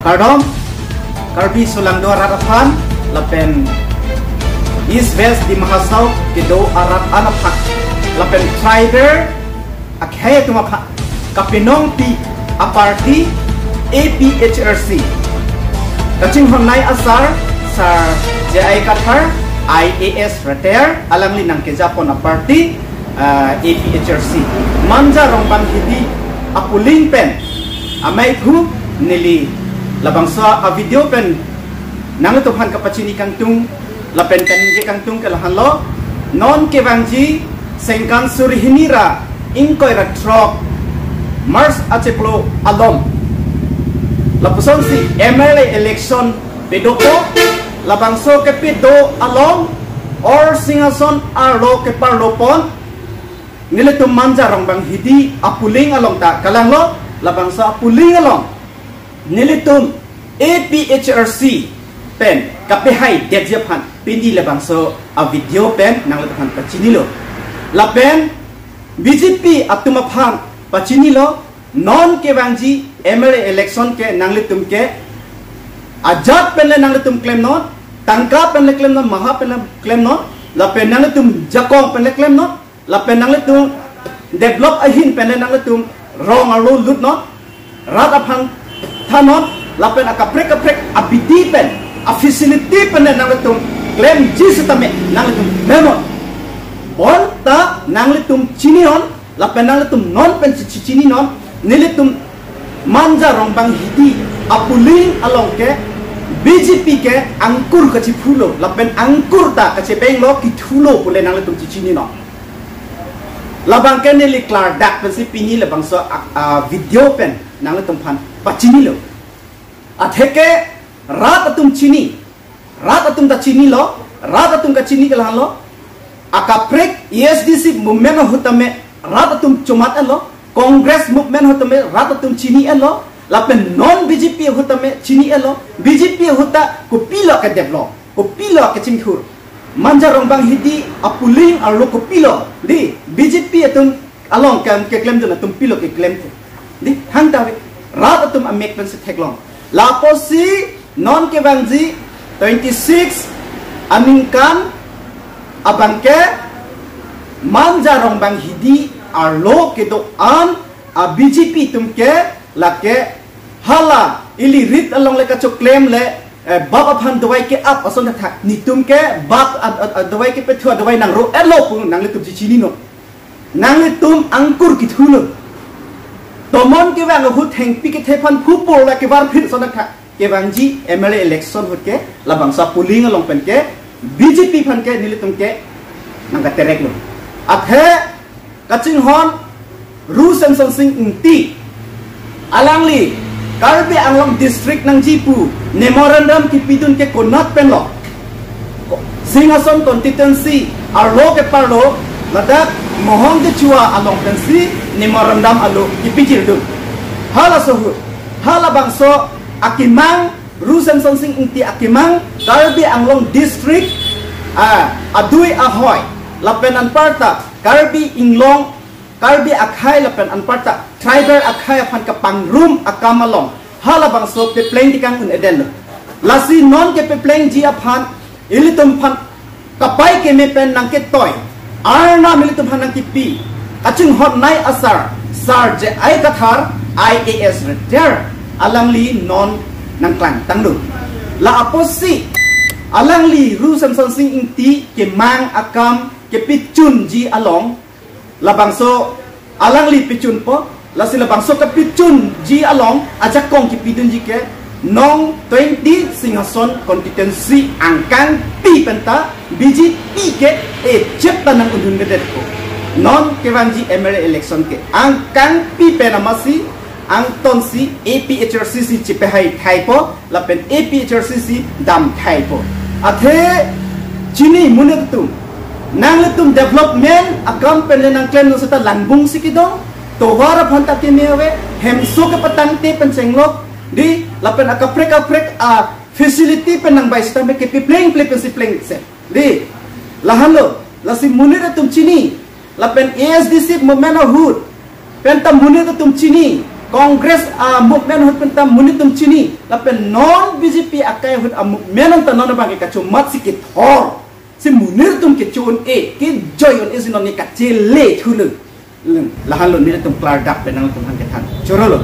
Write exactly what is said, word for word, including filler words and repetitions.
Kardom, Karbi solangdo arat aphan, lapen East West Dima Hasao kedo arat an aphan, lapen tribal akhei atum aphan, kapenong pi a party A P H L C. Kachinghon nei asar, Sar J I Kathar, I A S retired, alangli nangkejapon a party, ah, A P H L C. Manja Rongbang Hidi apuling pen amei thu neli labangso a video pen nanglitum aphan kapachini kangtung, lapen kaningje kangtung ke lahenlo. Non kevangji sengkan suri hini ra ingkoi ra throk March achiklo alom, lapusonsi M L A election pedopo, labangso kepedo along or Singhason arlo keparlopon nelitum Manja Rongbang Hidi apuling along ta kelanglo. Labangso apuling along nelitum A P H L C pen kapehai detji aphan pini labangso a video pen nanglitum aphan pachinilo. Lapen B J P atum aphan pachinilo, non kevangji M L A election ke nanglitum ke ajat pen le nanglitum klemnon, tangka pen le klemnon, maha pen le klemnon, lapen nanglitum jakong pen le klemnon, lapen nanglitum develop ahin pen le nanglitum rong arlo lutnon, rat aphan thannon, lapen akaprek kaprek abidi pen, a facility pen le nanglitum klemji setame nanglitum klemnon. Bonta nanglitum chininon, lapen nanglitum non pen chi- chi- chininon, nelitum Manja Rongbang Hidi apuling along ke B J P ke angkur kachiphulo, lapen angkur ta kachebenglo, kithulo pule nanglitum chichininon. Labang ke neli klardak pensi pini labangso a, a video pen nanglitum aphan pachinilo. Atheke rat atum chini, rat atum ta chinilo, rat atum kachini ke lahenlo. Akaprek A S D C movement ahut tame rat atum chomat-etlo, Congress movement ahut tame rat atum chini-etlo, lapen non B J P ahut tame chini-etlo. B J P ahut ta kopilo ke develop, kopilo ke chingkhur. Manja Rongbang Hidi apuling arlo kopilo, di, B J P atum along kam keklemdun atum pilo keklem the, di, thangta ave, rat atum amek pensi theklong. Lapusi non kevangji twenty six aningkan abang ke Manja Rongbang Hidi arlo kedo-an a B J P atum ke lake hala ili rit along le kachoklem le, eh, bap aphan dawai ke-ap ason tha, netum ke bap a, a, a, dawai kepethu a dawai nangro-etlo pu nanglitum chichininon. Nanglitum angkur kithunon. Tomon kevang ahut thengpi kethe aphan phupor la kevarphit ason tha. Kevangji M L A election ahut ke labangso apuling along pen ke B J P aphan ke nelitum ke nangkatereklo. Athe kachinghon Ru Semson Sing Ingti, alangli Karbi Anglong district nangji pu memorandum kipidun ke konat penlo? Singhason constituency arlo keparlo, ladak Mohong Kechua along pensi memorandum alo kipijirdun. Halaso ahut, halabangso akemang, Ru Semson Sing Ingti akemang, Karbi Anglong district, ah, adui ahoi, lapen anparta Karbi Anglong, Karbi akhei lapen anparta tribal akhei aphan kapangrum akam along halabangso pepleng tikang un-edenlo. Lasi non kepeplengji aphan ilitum aphan kapai keme pen nangketoi, arnam ilitum aphan nangkipi kachinghon nei asar Sar J I Kathar, I A S retired, alangli non nangklangtanglo. La apotsi alangli Ru Semson Sing Ingti kemang akam kepechunji along, labangso alangli pechunpo, lasi labangso kepechunji along ajakong kipidunji ke non twenty Singhason constituency angkangpi penta B J P ke ejep ta nang-undundedetpo. Non kevangji M L A election ke angkangpi pen amatsi angtonsi A P H L C si chepehai thaipo, lapen A P H L C si dam thaipo. Athe chini monit atum, nanglitum development akam pen le nangklemnon seta langbung si kedong, tovar aphan ta keme ave, hemso kepatangte pen chenglok, di, lapen akaprek kaprek a facility pen nangbai seta me kepeplengple pensi plengse, di. Lahenlo, lasi monit atum chini, lapen A S D C movement ahut penta monit atum chini, Congress a movement ahut pen ta monit atum chini, lapen non B J P akai ahut a movement anta non abang ke kachomat si kethor, si monit atum kecho-un-e, kejoi un-e si non ne kachele thulo. Lahan lo nelitum klardak pen nangtum aphan kethan chorolo.